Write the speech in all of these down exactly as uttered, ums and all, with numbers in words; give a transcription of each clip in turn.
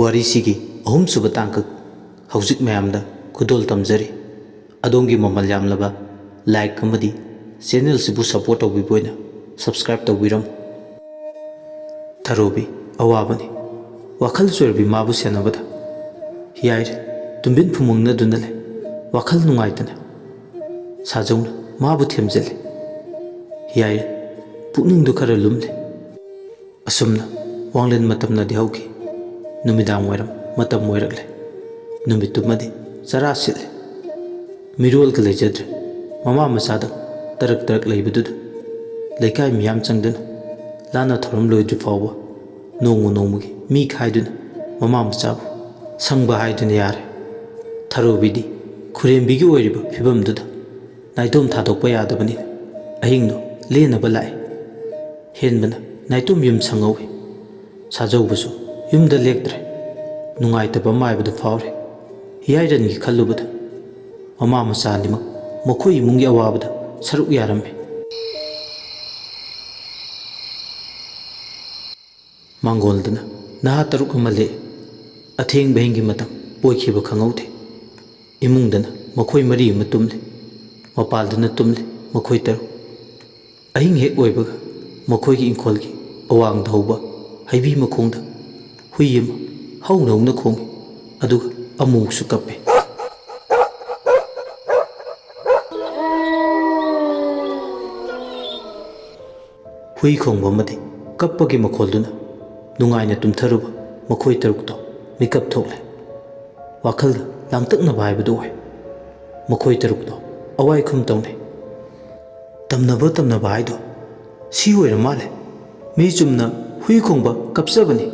ꯋꯥꯔꯤꯁꯤꯒꯤ ꯑꯍꯨꯝꯁꯨꯕ ꯇꯥꯡꯀꯛ ꯍꯧꯖꯤꯛ ꯃꯌꯥꯝꯗ ꯈꯨꯗꯣꯜ ꯇꯝꯖꯔꯤ꯫ ꯑꯗꯣꯝꯒꯤ ꯃꯃꯜ ꯌꯥꯝꯂꯕ like ꯑꯃꯗꯤ channel ꯁꯤꯕꯨ support ꯇꯧꯕꯤꯕ ꯑꯣꯏꯅ subscribe ꯇꯧꯕꯤꯔꯝꯃꯨ꯫ ꯊꯔꯣꯕꯤ ꯑꯋꯥꯕꯅꯤ꯫ ꯋꯥꯈꯜ ꯆꯣꯏꯔꯕꯤ ꯃꯥꯕꯨ ꯁꯦꯟꯅꯕꯗ ꯍꯤꯌꯥꯏꯔꯦ ꯇꯨꯝꯕꯤꯟ ꯐꯨꯃꯪꯅꯗꯨꯅ ꯂꯩ꯫ ꯋꯥꯈꯜ ꯅꯨꯡꯉꯥꯏꯇꯅ ꯁꯥꯖꯧꯅ ꯃꯥꯕꯨ ꯊꯦꯝꯖꯤꯜꯂꯤ꯫ ꯍꯤꯌꯥꯏꯔꯦ ꯄꯨꯛꯅꯤꯡꯗꯨ ꯈꯔ ꯂꯨꯝꯂꯤ꯫ ꯑꯁꯨꯝꯅ ꯋꯥꯡꯂꯦꯟ ꯃꯇꯝꯅꯗꯤ ꯍꯧꯈꯤ꯫ ꯅꯨꯃꯤꯗꯥꯡ ꯋꯥꯏꯔꯝ ꯃꯇꯝ ꯑꯣꯏꯔꯛꯂꯦ꯫ ꯅꯨꯃꯤꯠꯇꯨꯃꯗꯤ ꯆꯔꯥ ꯁꯤꯠꯂꯦ꯫ ꯃꯤꯔꯣꯜꯒ ꯂꯩꯖꯗ꯭ꯔꯦ꯫ ꯃꯃꯥ ꯃꯆꯥꯗ ꯇꯔꯛ ꯇꯔꯛ ꯂꯩꯕꯗꯨꯗ ꯂꯩꯀꯥꯏ ꯃꯤꯌꯥꯝ ꯆꯪꯗꯨꯅ ꯂꯥꯟꯅ ꯊꯧꯔꯝ ꯂꯣꯏꯗ꯭ꯔꯤ ꯐꯥꯎꯕ ꯅꯣꯡꯃ ꯅꯣꯡꯃꯒꯤ ꯃꯤ ꯈꯥꯏꯗꯨꯅ ꯃꯃꯥ ꯃꯆꯥꯕꯨ ꯁꯪꯕ ꯍꯥꯏꯗꯨꯅ ꯌꯥꯔꯦ꯫ ꯊꯔꯣꯕꯤꯗꯤ ꯈꯨꯔꯦꯝꯕꯤꯒꯤ ꯑꯣꯏꯔꯤꯕ ꯐꯤꯕꯝꯗꯨꯗ ꯅꯥꯏꯇꯣꯝ ꯊꯥꯗꯣꯛꯄ ꯌꯥꯗꯕꯅꯤꯅ ꯑꯍꯤꯡꯗꯣ ꯂꯦꯟꯅꯕ ꯂꯥꯛꯏ꯫ ꯍꯦꯟꯕꯅ ꯅꯥꯏꯇꯣꯝ ꯌꯨꯝ ꯁꯪꯍꯧꯏ꯫ ꯁꯥꯖꯧꯕꯁꯨ ꯌꯨꯝꯗ ꯂꯦꯛꯇ꯭ꯔꯦ꯫ ꯅꯨꯡꯉꯥꯏꯇꯕ ꯑꯃ ꯍꯥꯏꯕꯗꯨ ꯐꯥꯎꯔꯦ꯫ ꯍꯤꯌꯥꯏꯔꯟꯒꯤ ꯈꯜꯂꯨꯕꯗ ꯃꯃꯥ ꯃꯆꯥ ꯑꯅꯤꯃꯛ ꯃꯈꯣꯏ ꯏꯃꯨꯡꯒꯤ ꯑꯋꯥꯕꯗ ꯁꯔꯨꯛ ꯌꯥꯔꯝꯃꯤ꯫ ꯃꯥꯡꯒꯣꯜꯗꯅ ꯅꯍꯥ ꯇꯔꯨꯛ ꯑꯃ ꯂꯦꯛꯏ꯫ ꯑꯊꯦꯡꯕ ꯑꯍꯤꯡꯒꯤ ꯃꯇꯝ ꯑꯣꯏꯈꯤꯕ ꯈꯪꯍꯧꯗꯦ꯫ ꯏꯃꯨꯡꯗꯅ ꯃꯈꯣꯏ ꯃꯔꯤ ꯑꯃ ꯇꯨꯝꯂꯤ꯫ ꯃꯄꯥꯜꯗꯅ ꯇꯨꯝꯂꯤ ꯃꯈꯣꯏ ꯇꯔꯨꯛ꯫ ꯑꯍꯤꯡ ꯍꯦꯛ ꯑꯣꯏꯕꯒ ꯃꯈꯣꯏꯒꯤ ꯏꯪꯈꯣꯜꯒꯤ ꯑꯋꯥꯡꯗ ꯍꯧꯕ ꯍꯩꯕꯤ ꯃꯈꯣꯡꯗ ꯍꯨꯏ ꯑꯃ ꯍꯧꯅ ꯍꯧꯅ ꯈꯣꯡꯏ, ꯑꯗꯨꯒ ꯑꯃꯨꯛꯁꯨ ꯀꯞꯄꯤ꯫ ꯍꯨꯏ ꯈꯣꯡꯕ ꯑꯃꯗꯤ ꯀꯞꯄꯒꯤ ꯃꯈꯣꯜꯗꯨꯅ ꯅꯨꯡꯉꯥꯏꯅ ꯇꯨꯝꯊꯔꯨꯕ ꯃꯈꯣꯏ ꯇꯔꯨꯛꯇꯣ ꯃꯤꯀꯞ ꯊꯣꯛꯂꯦ꯫ ꯋꯥꯈꯜꯗ ꯂꯥꯡꯇꯛꯅꯕ ꯍꯥꯏꯕꯗꯨ ꯑꯣꯏ꯫ ꯃꯈꯣꯏ ꯇꯔꯨꯛꯇꯣ ꯑꯋꯥꯏꯈꯨꯝ ꯇꯧꯅꯩ꯫ "ꯇꯝꯅꯕ ꯇꯝꯅꯕ ꯍꯥꯏꯗꯣ ꯁꯤ ꯑꯣꯏꯔ ꯃꯥꯜꯂꯦ꯫ ꯃꯤ ꯆꯨꯝꯅ ꯍꯨꯏ ꯈꯣꯡꯕ ꯀꯞꯆꯕꯅꯤ꯫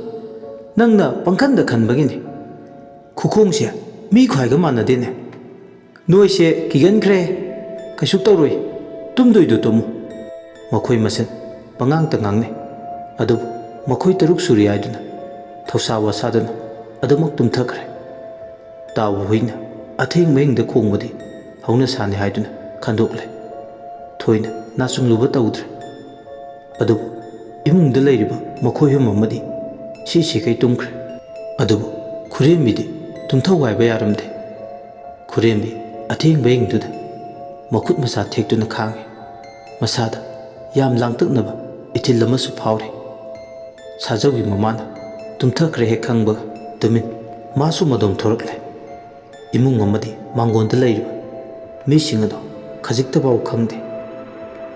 ꯅꯪꯅ ꯄꯪꯈꯟꯗ ꯈꯟꯕꯒꯤꯅꯤ꯫ ꯈꯨꯈꯣꯡꯁꯦ ꯃꯤ ꯈ꯭ꯋꯥꯏꯒ ꯃꯥꯟꯅꯗꯦꯅꯦ꯫ "ꯅꯣꯏꯁꯦ ꯀꯤꯒꯟꯈ꯭ꯔꯦ, ꯀꯩꯁꯨ ꯇꯧꯔꯣꯏ, ꯇꯨꯝꯗꯣꯏꯗꯣ ꯇꯨꯝꯃꯨ"꯫ ꯃꯈꯣꯏ ꯃꯁꯦꯟ ꯄꯉꯥꯡꯇ ꯉꯥꯡꯅꯩ꯫ ꯑꯗꯨꯕꯨ ꯃꯈꯣꯏ ꯇꯔꯨꯛ ꯁꯨꯔꯤ ꯍꯥꯏꯗꯨꯅ ꯊꯧꯁꯥ ꯋꯥꯁꯥꯗꯨꯅ ꯑꯗꯨꯃꯛ ꯇꯨꯝꯊꯈ꯭ꯔꯦ꯫ ꯇꯥꯎꯕ ꯍꯨꯏꯅ ꯑꯊꯦꯡꯕ ꯑꯍꯤꯡꯗ ꯈꯣꯡꯕꯗꯤ ꯍꯧꯅꯁꯥꯅꯤ ꯍꯥꯏꯗꯨꯅ ꯈꯟꯗꯣꯛꯂꯦ꯫ ꯊꯣꯏꯅ ꯅꯥꯆꯨꯡꯂꯨꯕ ꯇꯧꯗ꯭ꯔꯦ꯫ ꯑꯗꯨꯕꯨ ꯏꯃꯨꯡꯗ ꯂꯩꯔꯤꯕ ꯃꯈꯣꯏ ꯑꯍꯨꯝ ꯑꯃꯗꯤ ꯁꯤꯁꯤꯈꯩ ꯇꯨꯝꯈ꯭ꯔꯦ꯫ ꯑꯗꯨꯕꯨ ꯈꯨꯔꯦꯝꯕꯤꯗꯤ ꯇꯨꯝꯊꯧ ꯍꯥꯏꯕ ꯌꯥꯔꯝꯗꯦ꯫ ꯈꯨꯔꯦꯝꯕꯤ ꯑꯊꯦꯡꯕ ꯑꯍꯤꯡꯗꯨꯗ ꯃꯈꯨꯠ ꯃꯁꯥ ꯊꯦꯛꯇꯨꯅ ꯈꯥꯡꯉꯤ꯫ ꯃꯁꯥꯗ ꯌꯥꯝ ꯂꯥꯡꯇꯛꯅꯕ ꯏꯊꯤꯜ ꯑꯃꯁꯨ ꯐꯥꯎꯔꯤ꯫ ꯁꯥꯖꯧꯒꯤ ꯃꯃꯥꯅ ꯇꯨꯝꯊꯈ꯭ꯔꯦ ꯍꯦꯛ ꯈꯪꯕꯒ ꯇꯨꯃꯤꯟ ꯃꯥꯁꯨ ꯃꯗꯣꯝ ꯊꯣꯔꯛꯂꯦ꯫ ꯏꯃꯨꯡ ꯑꯃꯗꯤ ꯃꯥꯡꯒꯣꯟꯗ ꯂꯩꯔꯤꯕ ꯃꯤꯁꯤꯡ ꯑꯗꯣ ꯈꯖꯤꯛꯇꯐꯥꯎ ꯈꯪꯗꯦ꯫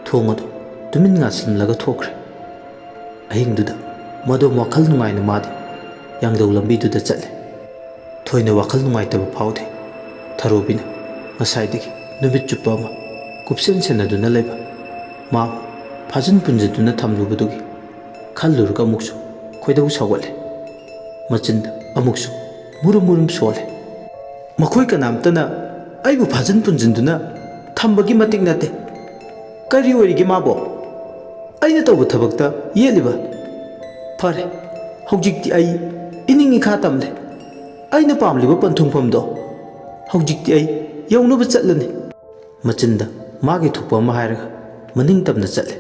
ꯊꯣꯡ ꯑꯗꯨ ꯇꯨꯃꯤꯟ ꯉꯥꯁꯤꯜꯂꯒ ꯊꯣꯛꯈ꯭ꯔꯦ꯫ ꯑꯍꯤꯡꯗꯨꯗ ꯃꯗꯣꯝ ꯋꯥꯈꯜ ꯅꯨꯡꯉꯥꯏꯅ ꯃꯥꯗꯤ ꯌꯥꯡꯗꯧ ꯂꯝꯕꯤꯗꯨꯗ ꯆꯠꯂꯦ꯫ ꯊꯣꯏꯅ ꯋꯥꯈꯜ ꯅꯨꯡꯉꯥꯏꯇꯕ ꯐꯥꯎꯗꯦ꯫ ꯊꯔꯣꯕꯤꯅ ꯉꯁꯥꯏꯗꯒꯤ ꯅꯨꯃꯤꯠ ꯆꯨꯞꯄ ꯑꯃ ꯀꯨꯞꯁꯦꯟ ꯁꯦꯟꯅꯗꯨꯅ ꯂꯩꯕ ꯃꯥꯕꯨ ꯐꯥꯖꯤꯟ ꯄꯨꯟꯖꯤꯟꯗꯨꯅ ꯊꯝꯂꯨꯕꯗꯨꯒꯤ ꯈꯜꯂꯨꯔꯒ ꯑꯃꯨꯛꯁꯨ ꯈꯣꯏꯗꯧ ꯁꯥꯎꯒꯠꯂꯦ꯫ ꯃꯆꯤꯟꯗ ꯑꯃꯨꯛꯁꯨ ꯃꯨꯔꯨꯝ ꯃꯨꯔꯨꯝ ꯁꯣꯜꯂꯦ꯫ "ꯃꯈꯣꯏ ꯀꯅꯥꯝꯇꯅ ꯑꯩꯕꯨ ꯐꯥꯖꯤꯟ ꯄꯨꯟꯖꯤꯟꯗꯨꯅ ꯊꯝꯕꯒꯤ ꯃꯇꯤꯛ ꯅꯠꯇꯦ꯫ ꯀꯔꯤ ꯑꯣꯏꯔꯤꯒꯦ ꯃꯥꯕꯣ? ꯑꯩꯅ ꯇꯧꯕ ꯊꯕꯛꯇ ꯌꯦꯠꯂꯤꯕ? ꯐꯔꯦ, ꯍꯧꯖꯤꯛꯇꯤ ꯑꯩ ꯏꯅꯤꯡ ꯏꯈꯥ ꯇꯝꯂꯦ꯫ ꯑꯩꯅ ꯄꯥꯝꯂꯤꯕ ꯄꯟꯊꯨꯡꯐꯝꯗꯣ ꯍꯧꯖꯤꯛꯇꯤ ꯑꯩ ꯌꯧꯅꯕ ꯆꯠꯂꯅꯤ"꯫ ꯃꯆꯤꯟꯗ ꯃꯥꯒꯤ ꯊꯣꯛꯄ ꯑꯃ ꯍꯥꯏꯔꯒ ꯃꯅꯤꯡ ꯇꯝꯅ ꯆꯠꯂꯦ꯫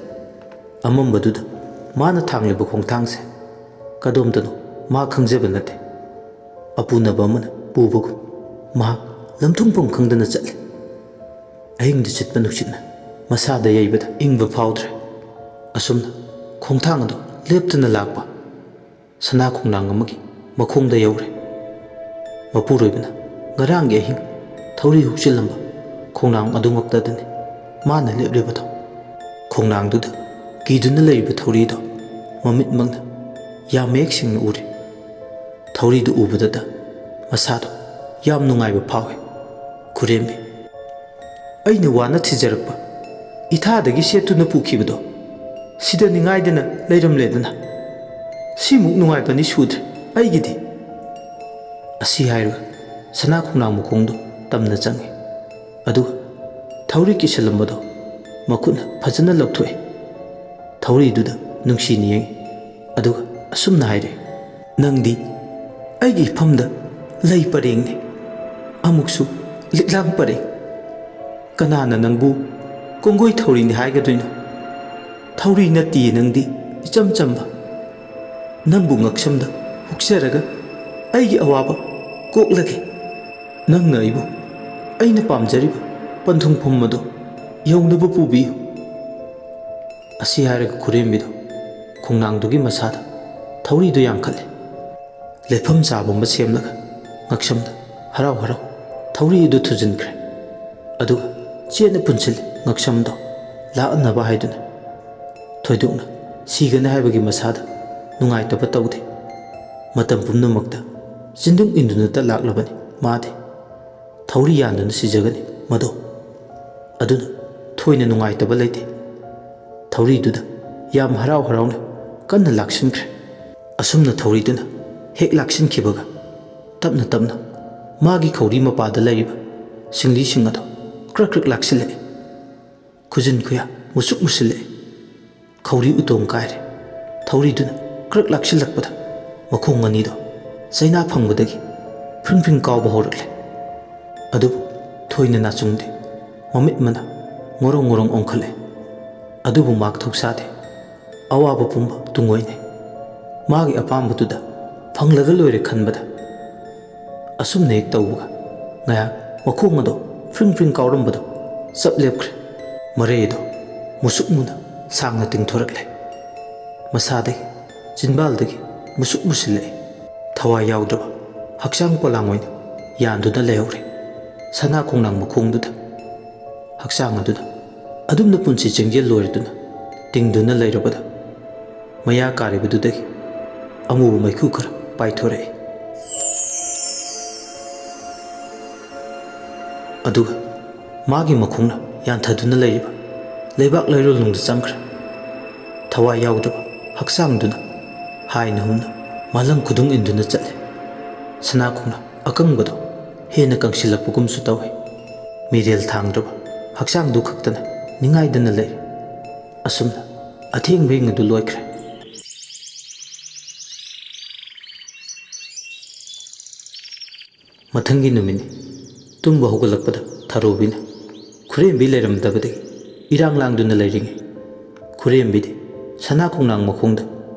ꯑꯃꯝꯕꯗꯨꯗ ꯃꯥꯅ ꯊꯥꯡꯂꯤꯕ ꯈꯣꯡꯊꯥꯡꯁꯦ ꯀꯗꯣꯝꯗꯅꯣ ꯃꯥ ꯈꯪꯖꯕ ꯅꯠꯇꯦ꯫ ꯑꯄꯨꯅꯕ ꯑꯃꯅ ꯄꯨꯕꯒꯨꯝ ꯃꯍꯥꯛ ꯂꯝꯊꯨꯡꯐꯝ ꯈꯪꯗꯅ ꯆꯠꯂꯦ꯫ ꯑꯍꯤꯡꯗ ꯁꯤꯠꯄ ꯅꯨꯡꯁꯤꯠꯅ ꯃꯁꯥꯗ ꯌꯩꯕꯗ ꯏꯪꯕ ꯐꯥꯎꯗ꯭ꯔꯦ꯫ ꯑꯁꯨꯝꯅ ꯈꯣꯡꯊꯥꯡ ꯑꯗꯨ ꯂꯦꯞꯇꯅ ꯂꯥꯛꯄ ꯁꯅꯥ ꯈꯣꯡꯅꯥꯡ ꯑꯃꯒꯤ ꯃꯈꯣꯡꯗ ꯌꯧꯔꯦ꯫ ꯃꯄꯨꯔꯣꯏꯕꯅ ꯉꯔꯥꯡꯒꯤ ꯑꯍꯤꯡ ꯊꯧꯔꯤ ꯍꯨꯛꯆꯤꯜꯂꯝꯕ ꯈꯣꯡꯅꯥꯡ ꯑꯗꯨꯃꯛꯇꯗꯅꯤ ꯃꯥꯅ ꯂꯦꯞꯂꯤꯕꯗꯣ꯫ ꯈꯣꯡꯅꯥꯡꯗꯨꯗ ꯀꯤꯗꯨꯅ ꯂꯩꯔꯤꯕ ꯊꯧꯔꯤꯗꯣ ꯃꯃꯤꯠꯃꯛꯅ ꯌꯥꯝ ꯃꯌꯦꯛ ꯁꯦꯡꯅ ꯎꯔꯦ꯫ ꯊꯧꯔꯤꯗꯨ ꯎꯕꯗꯇ ꯃꯁꯥꯗꯣ ꯌꯥꯝ ꯅꯨꯡꯉꯥꯏꯕ ꯐꯥꯎꯏ꯫ "ꯈꯨꯔꯦꯝꯕꯤ, ꯑꯩꯅ ꯋꯥꯅ ꯊꯤꯖꯔꯛꯄ ꯏꯊꯥꯗꯒꯤ ꯁꯦꯠꯇꯨꯅ ꯄꯨꯈꯤꯕꯗꯣ ꯁꯤꯗ ꯅꯤꯡꯉꯥꯏꯗꯅ ꯂꯩꯔꯝꯂꯦꯗꯅ꯫ ꯁꯤꯃꯨꯛ ꯅꯨꯡꯉꯥꯏꯕꯅꯤ ꯁꯨꯗ꯭ꯔꯦ ꯑꯩꯒꯤꯗꯤ"꯫ ꯑꯁꯤ ꯍꯥꯏꯔꯒ ꯁꯅꯥ ꯈꯣꯡꯅꯥꯡ ꯃꯈꯣꯡꯗꯣ ꯇꯝꯅ ꯆꯪꯉꯤ꯫ ꯑꯗꯨꯒ ꯊꯧꯔꯤ ꯀꯤꯁꯜꯂꯝꯕꯗꯣ ꯃꯈꯨꯠꯅ ꯐꯖꯅ ꯂꯧꯊꯣꯛꯑꯦ꯫ ꯊꯧꯔꯤꯗꯨꯗ ꯅꯨꯡꯁꯤꯅ ꯌꯦꯡꯉꯤ꯫ ꯑꯗꯨꯒ ꯑꯁꯨꯝꯅ ꯍꯥꯏꯔꯦ, "ꯅꯪꯗꯤ ꯑꯩꯒꯤ ꯏꯐꯝꯗ ꯂꯩ ꯄꯔꯦꯡꯅꯤ, ꯑꯃꯨꯛꯁꯨ ꯂꯤꯛꯂꯥꯡ ꯄꯔꯦꯡ꯫ ꯀꯅꯥꯅ ꯅꯪꯕꯨ ꯀꯣꯡꯒꯣꯏ ꯊꯧꯔꯤꯅꯤ ꯍꯥꯏꯒꯗꯣꯏꯅꯣ? ꯊꯧꯔꯤ ꯅꯠꯇꯤꯌꯦ ꯅꯪꯗꯤ, ꯏꯆꯝ ꯆꯝꯕ꯫ ꯅꯪꯕꯨ ꯉꯛꯁꯝꯗ ꯍꯨꯛꯆꯔꯒ ꯑꯩꯒꯤ ꯑꯋꯥꯕ ꯀꯣꯛꯂꯒꯦ꯫ ꯅꯪꯅ ꯑꯩꯕꯨ ꯑꯩꯅ ꯄꯥꯝꯖꯔꯤꯕ ꯄꯟꯊꯨꯡꯐꯝ ꯑꯗꯣ ꯌꯧꯅꯕ ꯄꯨꯕꯤꯌꯨ"꯫ ꯑꯁꯤ ꯍꯥꯏꯔꯒ ꯈꯨꯔꯦꯝꯕꯤꯗꯣ ꯈꯣꯡꯅꯥꯡꯗꯨꯒꯤ ꯃꯁꯥꯗ ꯊꯧꯔꯤꯗꯨ ꯌꯥꯟꯈꯠꯂꯦ꯫ ꯂꯦꯞꯐꯝ ꯆꯥꯕ ꯑꯃ ꯁꯦꯝꯂꯒ ꯉꯛꯁꯝꯗ ꯍꯔꯥꯎ ꯍꯔꯥꯎ ꯊꯧꯔꯤ ꯑꯗꯨ ꯊꯨꯖꯤꯟꯈ꯭ꯔꯦ꯫ ꯑꯗꯨꯒ ꯆꯦꯠꯅ ꯄꯨꯟꯁꯤꯜꯂꯤ ꯉꯛꯁꯝꯗꯣ ꯂꯥꯛꯅꯕ ꯍꯥꯏꯗꯨꯅ꯫ ꯊꯣꯏꯗꯣꯛꯅ ꯁꯤꯒꯅꯤ ꯍꯥꯏꯕꯒꯤ ꯃꯁꯥꯗ ꯅꯨꯡꯉꯥꯏꯇꯕ ꯇꯧꯗꯦ꯫ ꯃꯇꯝ ꯄꯨꯝꯅꯃꯛꯇ ꯆꯤꯟꯗꯨꯡ ꯏꯟꯗꯨꯅꯇ ꯂꯥꯛꯂꯕꯅꯤ ꯃꯥꯗꯤ꯫ ꯊꯧꯔꯤ ꯌꯥꯟꯗꯨꯅ ꯁꯤꯖꯒꯅꯤ ꯃꯗꯣ꯫ ꯑꯗꯨꯅ ꯊꯣꯏꯅ ꯅꯨꯡꯉꯥꯏꯇꯕ ꯂꯩꯇꯦ꯫ ꯊꯧꯔꯤꯗꯨꯗ ꯌꯥꯝ ꯍꯔꯥꯎ ꯍꯔꯥꯎꯅ ꯀꯟꯅ ꯂꯥꯛꯁꯤꯟꯈ꯭ꯔꯦ꯫ ꯑꯁꯨꯝꯅ ꯊꯧꯔꯤꯗꯨꯅ ꯍꯦꯛ ꯂꯥꯛꯁꯤꯟꯈꯤꯕꯒ ꯇꯞꯅ ꯇꯞꯅ ꯃꯥꯒꯤ ꯈꯧꯔꯤ ꯃꯄꯥꯗ ꯂꯩꯔꯤꯕ ꯁꯤꯡꯂꯤꯁꯤꯡ ꯑꯗꯣ ꯀ꯭ꯔꯛ ꯀ꯭ꯔꯛ ꯂꯥꯛꯁꯤꯜꯂꯛꯏ꯫ ꯈꯨꯖꯤꯟ ꯈꯨꯌꯥ ꯃꯨꯁꯨꯛ ꯃꯨꯁꯤꯜꯂꯛꯏ꯫ ꯈꯧꯔꯤ ꯎꯇꯣꯡ ꯀꯥꯏꯔꯦ꯫ ꯊꯧꯔꯤꯗꯨꯅ ꯀ꯭ꯔꯛ ꯂꯥꯛꯁꯤꯜꯂꯛꯄꯗ ꯃꯈꯣꯡ ꯑꯅꯤꯗꯣ ꯆꯩꯅꯥ ꯐꯪꯕꯗꯒꯤ ꯐ꯭ꯔꯤꯡ ꯐ꯭ꯔꯤꯡ ꯀꯥꯎꯕ ꯍꯧꯔꯛꯂꯦ꯫ ꯑꯗꯨꯕꯨ ꯊꯣꯏꯅ ꯅꯥꯆꯨꯡꯗꯦ꯫ ꯃꯃꯤꯠ ꯃꯅꯥ ꯉꯣꯔꯣꯡ ꯉꯣꯔꯣꯡ ꯑꯣꯟꯈꯠꯂꯦ꯫ ꯑꯗꯨꯕꯨ ꯃꯥ ꯊꯧꯁꯥꯗꯦ꯫ ꯑꯋꯥꯕ ꯄꯨꯝꯕ ꯇꯨꯡꯑꯣꯏꯅꯩ꯫ ꯃꯥꯒꯤ ꯑꯄꯥꯝꯕꯗꯨꯗ ꯐꯪꯂꯒ ꯂꯣꯏꯔꯦ ꯈꯟꯕꯗ꯫ ꯑꯁꯨꯝꯅ ꯍꯦꯛ ꯇꯧꯕꯒ ꯉꯥꯏꯍꯥꯛ ꯃꯈꯣꯡ ꯑꯗꯣ ꯐ꯭ꯔꯤꯡ ꯐ꯭ꯔꯤꯡ ꯀꯥꯎꯔꯝꯕꯗꯣ ꯆꯞ ꯂꯦꯞꯈ꯭ꯔꯦ꯫ ꯃꯔꯩ ꯑꯗꯣ ꯃꯨꯁꯨꯛ ꯃꯨꯅ ꯁꯥꯡꯅ ꯇꯤꯡꯊꯣꯔꯛꯂꯦ꯫ ꯃꯁꯥꯗꯒꯤ, ꯆꯤꯟꯕꯥꯜꯗꯒꯤ ꯃꯨꯁꯨꯛ ꯃꯨꯁꯤꯜꯂꯛꯏ꯫ ꯊꯋꯥꯏ ꯌꯥꯎꯗ꯭ꯔꯕ ꯍꯛꯆꯥꯡ ꯄꯣꯂꯥꯡ ꯑꯣꯏꯅ ꯌꯥꯟꯗꯨꯅ ꯂꯩꯍꯧꯔꯦ ꯁꯅꯥ ꯈꯣꯡꯅꯥꯡ ꯃꯈꯣꯡꯗꯨꯗ꯫ ꯍꯛꯆꯥꯡ ꯑꯗꯨꯗ ꯑꯗꯨꯝꯅ ꯄꯨꯟꯁꯤ ꯆꯦꯡꯖꯦꯜ ꯂꯣꯏꯔꯗꯨꯅ ꯇꯤꯡꯗꯨꯅ ꯂꯩꯔꯕꯗ ꯃꯌꯥ ꯀꯥꯔꯤꯕꯗꯨꯗꯒꯤ ꯑꯃꯨꯕ ꯃꯩꯈꯨ ꯈꯔ ꯄꯥꯏꯊꯣꯔꯛꯏ꯫ ꯑꯗꯨꯒ ꯃꯥꯒꯤ ꯃꯈꯣꯡꯅ ꯌꯥꯟꯊꯗꯨꯅ ꯂꯩꯔꯤꯕ ꯂꯩꯕꯥꯛ ꯂꯩꯔꯣꯜꯅꯨꯡꯗ ꯆꯪꯈ꯭ꯔꯦ꯫ ꯊꯋꯥꯏ ꯌꯥꯎꯗ꯭ꯔꯕ ꯍꯛꯆꯥꯡꯗꯨꯅ ꯍꯥꯏꯅ ꯍꯨꯝꯅ ꯃꯥꯂꯪ ꯈꯨꯗꯨꯡ ꯏꯟꯗꯨꯅ ꯆꯠꯂꯦ꯫ ꯁꯅꯥ ꯈꯣꯡꯅꯥꯡ ꯑꯀꯪꯕꯗꯣ ꯍꯦꯟꯅ ꯀꯪꯁꯤꯜꯂꯛꯄꯒꯨꯝꯁꯨ ꯇꯧꯏ꯫ ꯃꯤꯔꯦꯜ ꯊꯥꯡꯗ꯭ꯔꯕ ꯍꯛꯆꯥꯡꯗꯨ ꯈꯛꯇꯅ ꯅꯤꯡꯉꯥꯏꯗꯅ ꯂꯩ꯫ ꯑꯁꯨꯝꯅ ꯑꯊꯦꯡꯕ ꯍꯤꯡ ꯑꯗꯨ ꯂꯣꯏꯈ꯭ꯔꯦ꯫ ꯃꯊꯪꯒꯤ ꯅꯨꯃꯤꯠꯅꯤ꯫ ꯇꯨꯝꯕ ꯍꯧꯒꯠꯂꯛꯄꯗ ꯊꯔꯣꯕꯤꯅ ꯈꯨꯔꯦꯝꯕꯤ ꯂꯩꯔꯝꯗꯕꯗꯒꯤ ꯏꯔꯥꯡ ꯂꯥꯡꯗꯨꯅ ꯂꯩꯔꯤꯉꯩ, ꯈꯨꯔꯦꯝꯕꯤꯗꯤ ꯁꯅꯥ ꯈꯣꯡꯅꯥꯡ ꯃꯈꯣꯡꯗ